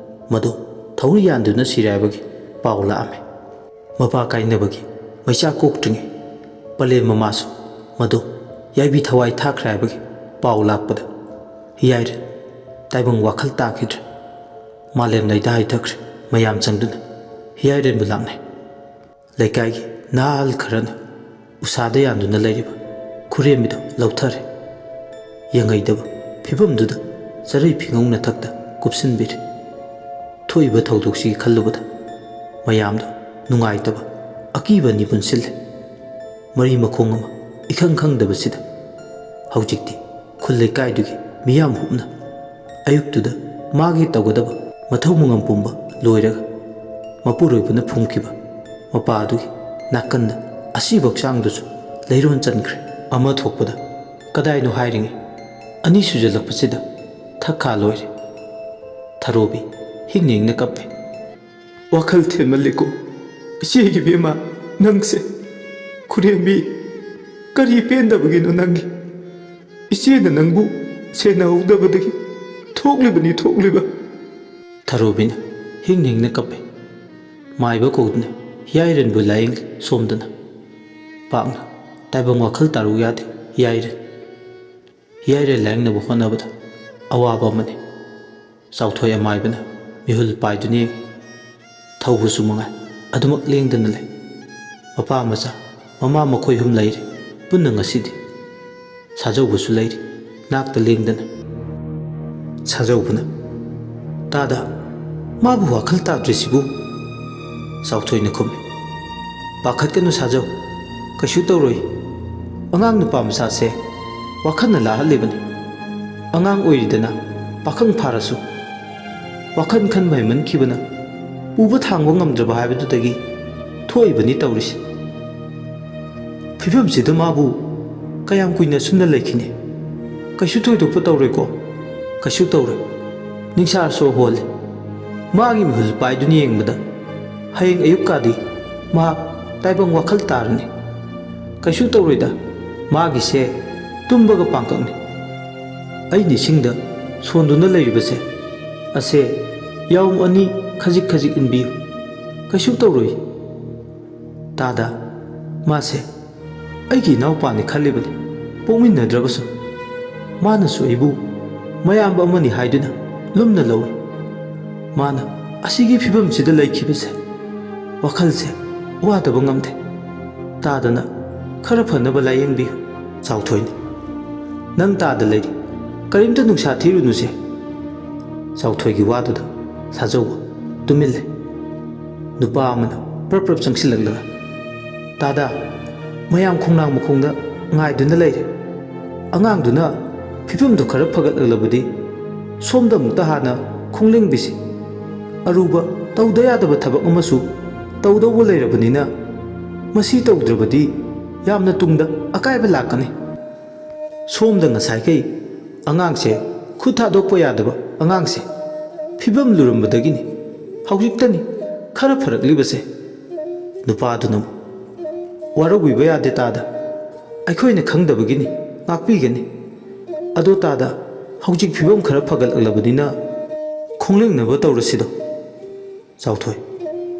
ꯃꯗꯨ ꯊꯧꯔꯤ ꯌꯥꯟꯗꯨꯅ ꯁꯤꯔꯦ ꯍꯥꯏꯕꯒꯤ ꯄꯥꯎ ꯂꯥꯛꯑꯝꯃꯤ꯫ ꯃꯄꯥ ꯀꯥꯏꯅꯕꯒꯤ ꯃꯩꯆꯥꯛ ꯀꯣꯛꯇ꯭ꯔꯤꯉꯩ ꯄꯂꯦꯝ ꯃꯃꯥꯁꯨ ꯃꯗꯨ ꯌꯥꯏꯕꯤ ꯊꯋꯥꯏ ꯊꯥꯈ꯭ꯔꯦ ꯍꯥꯏꯕꯒꯤ ꯄꯥꯎ ꯂꯥꯛꯄꯗ ꯍꯤꯌꯥꯏꯔꯦꯟ ꯇꯥꯏꯕꯪ ꯋꯥꯈꯜ ꯇꯥꯈꯤꯗ꯭ꯔꯦ꯫ ꯃꯥꯂꯦꯝ ꯂꯩꯗꯥ ꯍꯥꯏꯊꯈ꯭ꯔꯦ꯫ ꯃꯌꯥꯝ ꯆꯪꯗꯨꯅ ꯍꯤꯌꯥꯏꯔꯦꯟꯕꯨ ꯂꯥꯛꯅꯩ꯫ ꯂꯩꯀꯥꯏꯒꯤ ꯅꯍꯥ ꯑꯍꯜ ꯈꯔꯅ ꯎꯁꯥꯗ ꯌꯥꯟꯗꯨꯅ ꯂꯩꯔꯤꯕ ꯈꯨꯔꯦꯝꯕꯤꯗꯨ ꯂꯧꯊꯔꯦ꯫ ꯌꯦꯡꯉꯩꯗꯕ ꯐꯤꯕꯝꯗꯨꯗ ꯆꯔꯩ ꯐꯤꯉꯧꯅ ꯊꯛꯇ ꯀꯨꯞꯁꯤꯟꯕꯤꯔꯦ꯫ ꯊꯣꯛꯏꯕ ꯊꯧꯗꯣꯛꯁꯤꯒꯤ ꯈꯜꯂꯨꯕꯗ ꯃꯌꯥꯝꯗꯨ ꯅꯨꯡꯉꯥꯏꯇꯕ ꯑꯀꯤꯕ ꯑꯅꯤ ꯄꯨꯟꯁꯤꯜꯂꯦ꯫ ꯃꯔꯤ ꯃꯈꯣꯡ ꯑꯃ ꯏꯈꯪ ꯈꯪꯗꯕꯁꯤꯗ ꯍꯧꯖꯤꯛꯇꯤ ꯈꯨꯜ ꯂꯩꯀꯥꯏꯗꯨꯒꯤ ꯃꯤꯌꯥꯝ ꯍꯨꯞꯅ ꯑꯌꯨꯛꯇꯨꯗ ꯃꯥꯒꯤ ꯇꯧꯒꯗꯕ ꯃꯊꯧ ꯃꯉꯝ ꯄꯨꯝꯕ ꯂꯣꯏꯔꯒ ꯃꯄꯨꯔꯣꯏꯕꯅ ꯐꯨꯝꯈꯤꯕ ꯃꯄꯥ ꯑꯗꯨꯒꯤ ꯅꯥꯀꯟꯗ ꯑꯁꯤꯕ ꯍꯛꯆꯥꯡꯗꯨꯁꯨ ꯂꯩꯔꯣꯟ ꯆꯟꯈ꯭ꯔꯦ꯫ ꯑꯃ ꯊꯣꯛꯄꯗ ꯀꯗꯥꯏꯅꯣ ꯍꯥꯏꯔꯤꯉꯩ ꯑꯅꯤ ꯁꯨꯖꯜꯂꯛꯄꯁꯤꯗ ꯊꯛꯈꯥ ꯂꯣꯏꯔꯦ꯫ ꯊꯔꯣꯕꯤ ꯍꯤꯡꯅ ꯍꯤꯡꯅ ꯀꯞꯄꯦ꯫ ꯋꯥꯈꯜ ꯊꯦꯟꯃꯜꯂꯤꯀꯣ ꯏꯆꯦꯒꯤ ꯕꯦꯝꯃ ꯅꯪꯁꯦ꯫ ꯈꯨꯔꯦꯝꯕꯤ, ꯀꯔꯤ ꯄꯦꯟꯗꯕꯒꯤꯅꯣ ꯅꯪꯒꯤ? ꯏꯆꯦꯅ ꯅꯪꯕꯨ ꯁꯦꯟꯅꯍꯧꯗꯕꯗꯒꯤ ꯊꯣꯛꯂꯤꯕꯅꯤ ꯊꯣꯛꯂꯤꯕ꯫ ꯊꯔꯣꯕꯤꯅ ꯍꯤꯡꯅ ꯍꯤꯡꯅ ꯀꯞꯄꯦ꯫ ꯃꯥꯏꯕ ꯀꯧꯗꯨꯅ ꯍꯤꯌꯥꯏꯔꯦꯟꯕꯨ ꯂꯥꯏꯌꯦꯡꯂꯤ ꯁꯣꯝꯗꯅ꯫ ꯄꯥꯛꯅ ꯇꯥꯏꯕꯪ ꯋꯥꯈꯜ ꯇꯥꯔꯨ ꯌꯥꯗꯦ ꯍꯤꯌꯥꯏꯔꯦꯟ꯫ ꯍꯤꯌꯥꯏꯔꯦꯟ ꯂꯥꯏꯌꯦꯡꯅꯕ ꯍꯣꯠꯅꯕꯗ ꯑꯋꯥꯕ ꯑꯃꯅꯤ꯫ ꯆꯥꯎꯊꯣꯏ ꯑꯃꯥꯏꯕꯅ ꯃꯤꯍꯨꯜ ꯄꯥꯏꯗꯨꯅ ꯌꯦꯡꯏ꯫ ꯊꯧꯕꯁꯨ ꯃꯉꯥꯏ ꯑꯗꯨꯃꯛ ꯂꯦꯡꯗꯅ ꯂꯩ꯫ ꯃꯄꯥ ꯃꯆꯥ, ꯃꯃꯥ ꯃꯈꯣꯏ ꯑꯍꯨꯝ ꯂꯩꯔꯤ ꯄꯨꯟꯅ ꯉꯁꯤꯗꯤ꯫ ꯁꯥꯖꯧꯕꯁꯨ ꯂꯩꯔꯤ ꯅꯥꯛꯇ ꯂꯦꯡꯗꯅ꯫ ꯁꯥꯖꯧꯕꯅ, "ꯇꯥꯗ, ꯃꯥꯕꯨ ꯋꯥꯈꯜ ꯇꯥꯗ꯭ꯔꯤꯁꯤꯕꯨ?" ꯆꯥꯎꯊꯣꯏꯅ ꯈꯨꯝꯃꯤ꯫ "ꯄꯥꯈꯠꯀꯅꯨ ꯁꯥꯖꯧ, ꯀꯩꯁꯨ ꯇꯧꯔꯣꯏ꯫ ꯑꯉꯥꯡ ꯅꯨꯄꯥ ꯃꯆꯥꯁꯦ ꯋꯥꯈꯜꯅ ꯂꯥꯍꯜꯂꯤꯕꯅꯤ꯫ ꯑꯉꯥꯡ ꯑꯣꯏꯔꯤꯗꯅ ꯄꯥꯈꯪ ꯐꯥꯔꯁꯨ ꯋꯥꯈꯜ ꯈꯟꯕ ꯍꯦꯟꯃꯟꯈꯤꯕꯅ ꯄꯨꯕ ꯊꯥꯡꯕ ꯉꯝꯗ꯭ꯔꯕ ꯍꯥꯏꯕꯗꯨꯗꯒꯤ ꯊꯣꯛꯏꯕꯅꯤ ꯇꯧꯔꯤꯁꯦ꯫ ꯐꯤꯕꯝꯁꯤꯗ ꯃꯥꯕꯨ ꯀꯌꯥꯝ ꯀꯨꯏꯅ ꯑꯁꯨꯝꯅ ꯂꯩꯈꯤꯅꯤ? ꯀꯩꯁꯨ ꯊꯣꯏꯗꯣꯛꯄ ꯇꯧꯔꯣꯏꯀꯣ? ꯀꯩꯁꯨ ꯇꯧꯔꯣꯏ꯫ ꯅꯤꯡꯁꯥ ꯁꯣ ꯍꯣꯜꯂꯦ꯫ ꯃꯥꯒꯤ ꯃꯤꯍꯨꯜ ꯄꯥꯏꯗꯨꯅ ꯌꯦꯡꯕꯗ ꯍꯌꯦꯡ ꯑꯌꯨꯛꯀꯥꯗꯤ ꯃꯍꯥꯛ ꯇꯥꯏꯕꯪ ꯋꯥꯈꯜ ꯇꯥꯔꯅꯤ꯫ ꯀꯩꯁꯨ ꯇꯧꯔꯣꯏꯗ, ꯃꯥꯒꯤꯁꯦ ꯇꯨꯝꯕꯒ ꯄꯥꯡꯀꯛꯅꯤ꯫ ꯑꯩ ꯅꯤꯡꯁꯤꯡꯗ ꯁꯣꯟꯗꯨꯅ ꯂꯩꯔꯤꯕꯁꯦ, ꯑꯁꯦ ꯌꯥꯎꯝ ꯑꯅꯤ ꯈꯖꯤꯛ ꯈꯖꯤꯛ ꯏꯟꯕꯤꯌꯨ꯫ ꯀꯩꯁꯨ ꯇꯧꯔꯣꯏ꯫ ꯇꯥꯗ, ꯃꯥꯁꯦ ꯑꯩꯒꯤ ꯏꯅꯥꯎꯄꯥꯅꯤ ꯈꯜꯂꯤꯕꯅꯤ, ꯄꯣꯛꯃꯤꯟꯅꯗ꯭ꯔꯕꯁꯨ꯫ ꯃꯥꯅꯁꯨ ꯑꯩꯕꯨ ꯃꯌꯥꯝꯕ ꯑꯃꯅꯤ ꯍꯥꯏꯗꯨꯅ ꯂꯨꯝꯅ ꯂꯧꯏ꯫ ꯃꯥꯅ ꯑꯁꯤꯒꯤ ꯐꯤꯕꯝꯁꯤꯗ ꯂꯩꯈꯤꯕꯁꯦ ꯋꯥꯈꯜꯁꯦ ꯋꯥꯗꯕ ꯉꯝꯗꯦ꯫ ꯇꯥꯗꯅ ꯈꯔ ꯐꯅꯕ ꯂꯥꯌꯦꯡꯕꯤꯌꯨ꯫ ꯆꯥꯎꯊꯣꯏꯅ, ꯅꯪ ꯇꯥꯗ ꯂꯩꯔꯤ, ꯀꯔꯤꯝꯇ ꯅꯨꯡꯁꯥ ꯊꯤꯔꯨꯅꯨꯁꯦ꯫ ꯆꯥꯎꯊꯣꯏꯒꯤ ꯋꯥꯗꯨꯗ ꯁꯥꯖꯧꯕ ꯇꯨꯃꯤꯜꯂꯦ꯫ ꯅꯨꯄꯥ ꯑꯃꯅ ꯄ꯭ꯔꯞ ꯄ꯭ꯔꯞ ꯆꯪꯁꯤꯜꯂꯛꯂꯒ, ꯇꯥꯗ, ꯃꯌꯥꯝ ꯈꯣꯡꯅꯥꯡ ꯃꯈꯣꯡꯗ ꯉꯥꯏꯗꯨꯅ ꯂꯩꯔꯦ꯫ ꯑꯉꯥꯡꯗꯨꯅ ꯐꯤꯕꯝꯗꯨ ꯈꯔ ꯐꯒꯠꯂꯛꯂꯕꯗꯤ ꯁꯣꯝꯗ ꯑꯃꯨꯛꯇ ꯍꯥꯟꯅ ꯈꯣꯡꯂꯦꯡꯕꯤꯁꯤ꯫ ꯑꯔꯨꯕ ꯇꯧꯗ ꯌꯥꯗꯕ ꯊꯕꯛ ꯑꯃꯁꯨ ꯇꯧꯗꯧꯕ ꯂꯩꯔꯕꯅꯤꯅ ꯃꯁꯤ ꯇꯧꯗ꯭ꯔꯕꯗꯤ ꯌꯥꯝꯅ ꯇꯨꯡꯗ ꯑꯀꯥꯏꯕ ꯂꯥꯛꯀꯅꯤ꯫ ꯁꯣꯝꯗ ꯉꯁꯥꯏꯈꯩ ꯑꯉꯥꯡꯁꯦ ꯈꯨꯠ ꯊꯥꯗꯣꯛꯄ ꯌꯥꯗꯕ ꯑꯉꯥꯡꯁꯦ ꯐꯤꯕꯝ ꯂꯨꯔꯝꯕꯗꯒꯤꯅꯤ ꯍꯧꯖꯤꯛꯇꯅꯤ ꯈꯔ ꯐꯔꯛꯂꯤꯕꯁꯦ꯫ ꯅꯨꯄꯥꯗꯨꯅ ꯑꯃꯨꯛ, ꯋꯥꯔꯧꯕꯤꯕ ꯌꯥꯗꯦ ꯇꯥꯗ, ꯑꯩꯈꯣꯏꯅ ꯈꯪꯗꯕꯒꯤꯅꯤ, ꯉꯥꯛꯄꯤꯒꯅꯤ꯫ ꯑꯗꯣ ꯇꯥꯗ, ꯍꯧꯖꯤꯛ ꯐꯤꯕꯝ ꯈꯔ ꯐꯒꯠꯂꯛꯂꯕꯅꯤꯅ ꯈꯣꯡꯂꯦꯡꯅꯕ ꯇꯧꯔꯁꯤꯗꯣ꯫ ꯆꯥꯎꯊꯣꯏ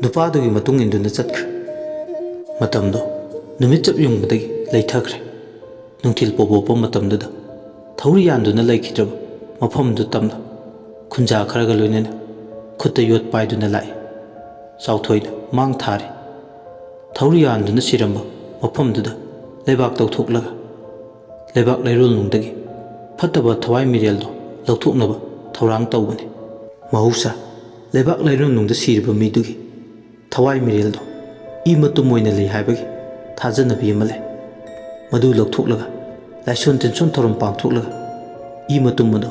ꯅꯨꯄꯥꯗꯨꯒꯤ ꯃꯇꯨꯡ ꯏꯟꯗꯨꯅ ꯆꯠꯈ꯭ꯔꯦ꯫ ꯃꯇꯝꯗꯣ ꯅꯨꯃꯤꯠ ꯆꯞ ꯌꯨꯡꯕꯗꯒꯤ ꯂꯩꯊꯈ꯭ꯔꯦ꯫ ꯅꯨꯡꯊꯤꯜ ꯄꯣꯞ ꯄꯣꯞꯄ ꯃꯇꯝꯗꯨꯗ ꯊꯧꯔꯤ ꯌꯥꯟꯗꯨꯅ ꯂꯩꯈꯤꯗ꯭ꯔꯕ ꯃꯐꯝꯗꯨ ꯇꯝꯅ ꯈꯨꯟꯖꯥ ꯈꯔꯒ ꯂꯣꯏꯅꯅ ꯈꯨꯠꯇ ꯌꯣꯠ ꯄꯥꯏꯗꯨꯅ ꯂꯥꯛꯏ꯫ ꯆꯥꯎꯊꯣꯏꯅ ꯃꯥꯡ ꯊꯥꯔꯤ꯫ ꯊꯧꯔꯤ ꯌꯥꯟꯗꯨꯅ ꯁꯤꯔꯝꯕ ꯃꯐꯝꯗꯨꯗ ꯂꯩꯕꯥꯛ ꯇꯧꯊꯣꯛꯂꯒ ꯂꯩꯕꯥꯛ ꯂꯩꯔꯣꯜꯅꯨꯡꯗꯒꯤ ꯐꯠꯇꯕ ꯊꯋꯥꯏ ꯃꯤꯔꯦꯜꯗꯨ ꯂꯧꯊꯣꯛꯅꯕ ꯊꯧꯔꯥꯡ ꯇꯧꯕꯅꯤ꯫ ꯃꯍꯧꯁꯥ ꯂꯩꯕꯥꯛ ꯂꯩꯔꯣꯜꯅꯨꯡꯗ ꯁꯤꯔꯤꯕ ꯃꯤꯗꯨꯒꯤ ꯊꯋꯥꯏ ꯃꯤꯔꯦꯜꯗꯣ ꯏ ꯃꯇꯨꯝ ꯑꯣꯏꯅ ꯂꯩ ꯍꯥꯏꯕꯒꯤ ꯊꯥꯖꯅꯕꯤ ꯑꯃ ꯂꯩ꯫ ꯃꯗꯨ ꯂꯧꯊꯣꯛꯂꯒ ꯂꯥꯏꯁꯣꯟ ꯇꯤꯟꯁꯣꯟ ꯊꯧꯔꯝ ꯄꯥꯡꯊꯣꯛꯂꯒ ꯏ ꯃꯇꯨꯝ ꯑꯗꯨ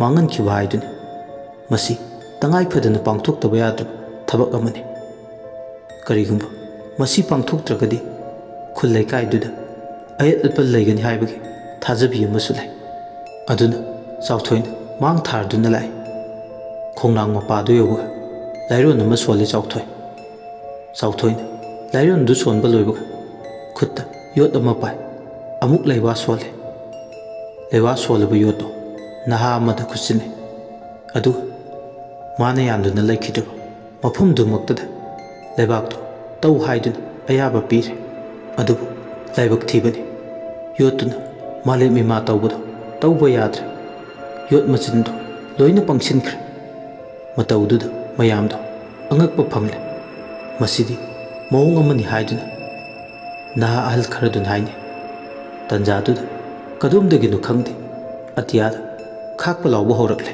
ꯃꯥꯡꯍꯟꯈꯤꯕ ꯍꯥꯏꯗꯨꯅꯤ꯫ ꯃꯁꯤ ꯇꯉꯥꯏ ꯐꯗꯅ ꯄꯥꯡꯊꯣꯛꯇꯕ ꯌꯥꯗ꯭ꯔꯕ ꯊꯕꯛ ꯑꯃꯅꯤ꯫ ꯀꯔꯤꯒꯨꯝꯕ ꯃꯁꯤ ꯄꯥꯡꯊꯣꯛꯇ꯭ꯔꯒꯗꯤ ꯈꯨꯜ ꯂꯩꯀꯥꯏꯗꯨꯗ ꯑꯌꯦꯠ ꯑꯄꯟ ꯂꯩꯒꯅꯤ ꯍꯥꯏꯕꯒꯤ ꯊꯥꯖꯕꯤ ꯑꯃꯁꯨ ꯂꯩ꯫ ꯑꯗꯨꯅ ꯆꯥꯎꯊꯣꯏꯅ ꯃꯥꯡ ꯊꯥꯔꯗꯨꯅ ꯂꯥꯛꯏ꯫ ꯈꯣꯡꯅꯥꯡ ꯃꯄꯥꯗꯨ ꯌꯧꯕꯒ ꯂꯥꯏꯔꯣꯟ ꯑꯃ ꯁꯣꯜꯂꯤ ꯆꯥꯎꯊꯣꯏ꯫ ꯆꯥꯎꯊꯣꯏꯅ ꯂꯥꯏꯔꯣꯟꯗꯨ ꯁꯣꯟꯕ ꯂꯣꯏꯕꯒ ꯈꯨꯠꯇ ꯌꯣꯠ ꯑꯃ ꯄꯥꯏ꯫ ꯑꯃꯨꯛ ꯂꯩꯋꯥ ꯁꯣꯜꯂꯦ꯫ ꯂꯩꯋꯥ ꯁꯣꯜꯂꯕ ꯌꯣꯠꯇꯨ ꯅꯍꯥ ꯑꯃꯗ ꯈꯨꯠꯁꯤꯟꯅꯩ꯫ ꯑꯗꯨꯒ ꯃꯥꯅ ꯌꯥꯟꯗꯨꯅ ꯂꯩꯈꯤꯗ꯭ꯔꯕ ꯃꯐꯝꯗꯨꯃꯛꯇꯗ ꯂꯩꯕꯥꯛꯇꯨ ꯇꯧ ꯍꯥꯏꯗꯨꯅ ꯑꯌꯥꯕ ꯄꯤꯔꯦ꯫ ꯑꯗꯨꯕꯨ ꯂꯥꯏꯕꯛ ꯊꯤꯕꯅꯤ, ꯌꯣꯠꯇꯨꯅ ꯃꯥꯂꯦꯝ ꯏꯃꯥ ꯇꯧꯕꯗꯣ ꯇꯧꯕ ꯌꯥꯗ꯭ꯔꯦ꯫ ꯌꯣꯠ ꯃꯆꯤꯟꯗꯨ ꯂꯣꯏꯅ ꯄꯪꯁꯤꯟꯈ꯭ꯔꯦ꯫ ꯃꯇꯧꯗꯨꯗ ꯃꯌꯥꯝꯗꯣ ꯑꯉꯛꯄ ꯐꯪꯂꯦ꯫ ꯃꯁꯤꯗꯤ ꯃꯑꯣꯡ ꯑꯃꯅꯤ ꯍꯥꯏꯗꯨꯅ ꯅꯍꯥ ꯑꯍꯜ ꯈꯔꯗꯨꯅ ꯍꯥꯏꯅꯩ꯫ ꯇꯟꯖꯥꯗꯨꯗ ꯀꯗꯣꯝꯗꯒꯤꯅꯣ ꯈꯪꯗꯦ, ꯑꯇꯤꯌꯥꯗ ꯈꯥꯛꯄ ꯂꯥꯎꯕ ꯍꯧꯔꯛꯂꯦ꯫